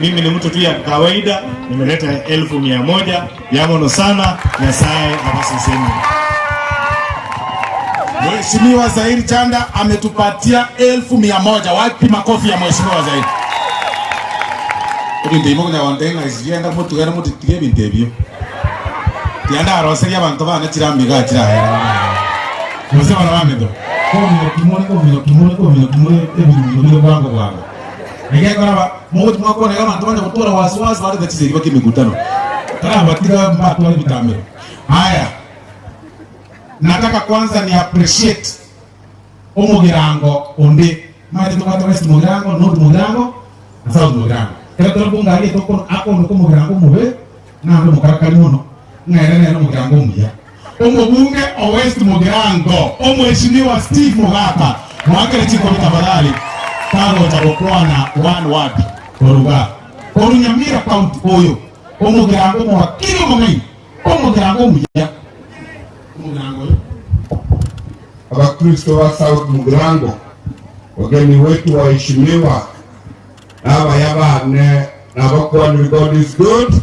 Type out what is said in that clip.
Mimi ni mtu tu ya kawaida, nimeleta 100,000 ya mono sana. Nyasaye abasesenie. Mheshimiwa Zairi Chanda ametupatia 100,000. Wapi makofi ya Mheshimiwa Zairi? Ebinto ebi mokonya gontebia ng'a genda motugane motitige ebinto ebio. Tiga ndaroserie abanto bane chirami igaa chiraere. Gose bana baminto, kominyoki more, kominyoki more, kominyoki more ebirungo bire bwango bwango. Egekora ba mogochi mwakwana iga abanto banya gotwara wasiwasi barete chisegi baka emekutano. Tarabatiga mbatware ebitambero. Haya, nataka kwanza ni appreciate omogirango onde. Omanyete tobwate West Mogirango, North Mogirango na South Mogirango. Ekero tore bongari aria tokona akonuka omogirango omobe naende omokarakari mono, ng'a ere nere omogirango omuya. Omobunge o West Mogirango, Omweshimiwa Steve Mogaka, moakere chikobi tafadhali, tagocha gokwana one word koruga koru Nyamira County oyo omogirango omowakili omong'aini, omogirango omuya, omogirango oyo. Abakristo ba South Mugirango, wageni wetu waheshimiwa, na abaya bane nabakwanire God is good.